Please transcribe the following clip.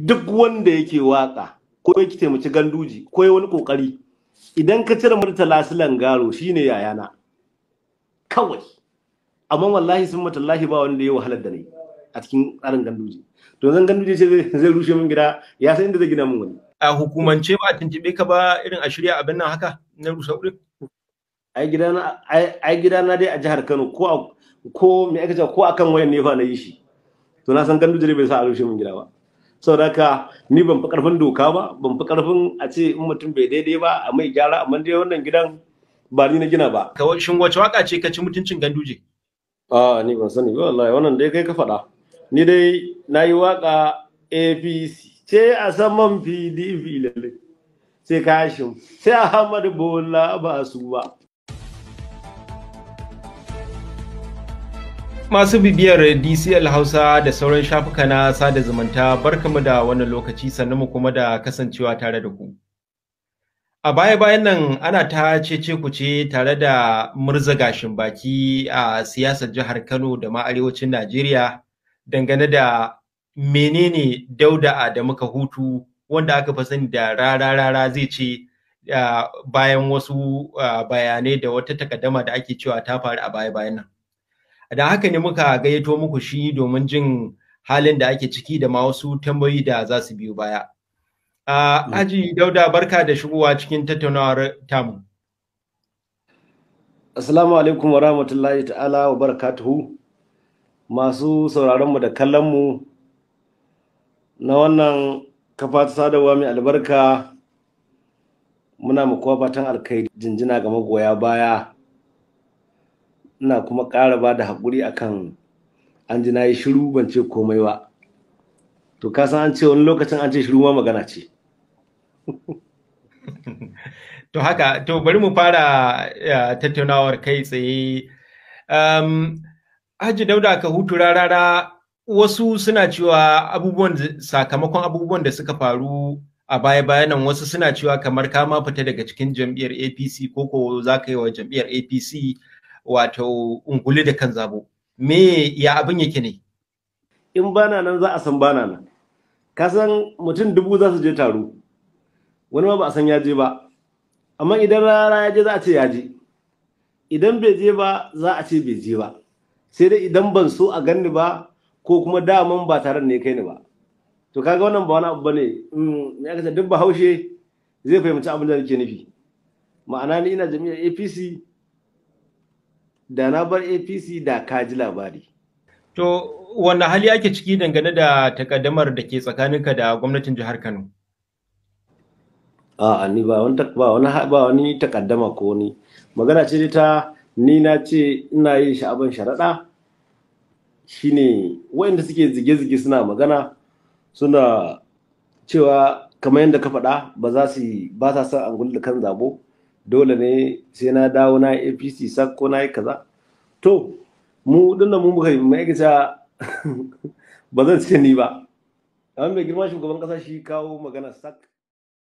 Duk wanda yake waka ko yake taimaki Ganduje ko wani kokari, idan ka cire Murtala Silan Garo shine yayana kawai. Amma wallahi sun matallahi ba wanda ya wahalar da ni a cikin tsarin Ganduje. To zan Ganduje ce zai rushe min gida, ya san inda zai gina min wani. A hukumance ba a tuntube ka ba irin a shirya abin nan haka na rusa wurin? Ai gidana dai a jihar Kano ko ko me aka ce ko akan wayan ne fa na yi shi. To na san Ganduje bai sa a rushe min gida ba. Saboda haka ni ban fi karfin doka ba, ban fi karfin a ce in mutum bai daidai ba a mai gyara, amma dai wannan gidan ba ni na gina ba. Shin wace waka ce ka ci mutuncin Ganduje? A ni ban sani ba wallahi, wannan dai kai ka faɗa. Ni dai na yi waka APC ce a saman PDP lalle, sai Kashim sai Ahmad Bola ba su ba. Masu bibiyar DCL Hausa da sauran shafuka na sada zumunta, barkamu da wannan lokaci, sannan mu kuma da kasancewa tare da ku. A baya-bayan nan ana ta cece kuce tare da murza gashin baki a siyasar jihar Kano da ma arewacin Najeriya dangane da menene Dauda Adamu Kahutu, wanda aka fi sani da Rarara, zai ce bayan wasu bayanai da wata takaddama da ake cewa ta faru a baya-bayan nan. Da haka ne muka gayyato muku shi domin jin halin da ake ciki da ma wasu tambayoyi da za su biyo baya. Haji Dauda, barka da shigowa cikin tattaunawar tamu. Assalamu alaikum wa rahmatullahi ta'ala wa barakatuhu. Masu sauraron mu da kallon mu na wannan kafa ta sadarwa mai albarka, muna muku fatan alkhairi, jinjina ga magoya baya. Ina kuma ƙara ba da haƙuri akan an ji na yi shiru ban ce komai ba. To ka san an ce wani lokacin an ce shiru ma magana ce. To haka, to bari mu fara tattaunawar kai tsaye. Haji Dauda Kahutu Rarara, wasu suna cewa abubuwan sakamakon abubuwan da suka faru a baya-bayan nan, wasu suna cewa kamar ka ma fita daga cikin jam'iyyar APC ko ko za ka yi wa jam'iyyar APC wato unguli da kan zabo. Me ya abin yake ne? In bana nan za a san bana nan. Ka san mutum 1000 za su je taro, wani ma ba a san ya je ba. Amma idan Rara ya je za a ce ya je, idan bai je ba za a ce bai je ba. Sai dai idan ban so a ganni ba ko kuma daman ba taron ne kai ni ba. To kaga wannan ba wani abu bane. Me aka ce, duk Bahaushe zai fahimci abin da nake nufi. Ma'ana ni ina jami'ar APC, da na bar APC da ka ji labari. To wanne hali ake ciki dangane da takaddamar da ke tsakaninka da gwamnatin jihar Kano? A'a, ni ba wani takaddama ko wani magana ce ta ni na ce ina yin sha'aban sharaɗa. Shine waɗanda suke zige-zige suna magana suna cewa kamar yadda ka faɗa ba za su ba sa son angulu da kan zabo, dole ne sai na dawo na APC sak ko na yi kaza. To mu dinnan mu muka ma'aikata ba zan ce ni ba, amma mai girma shugaban kasa shi kawo magana sak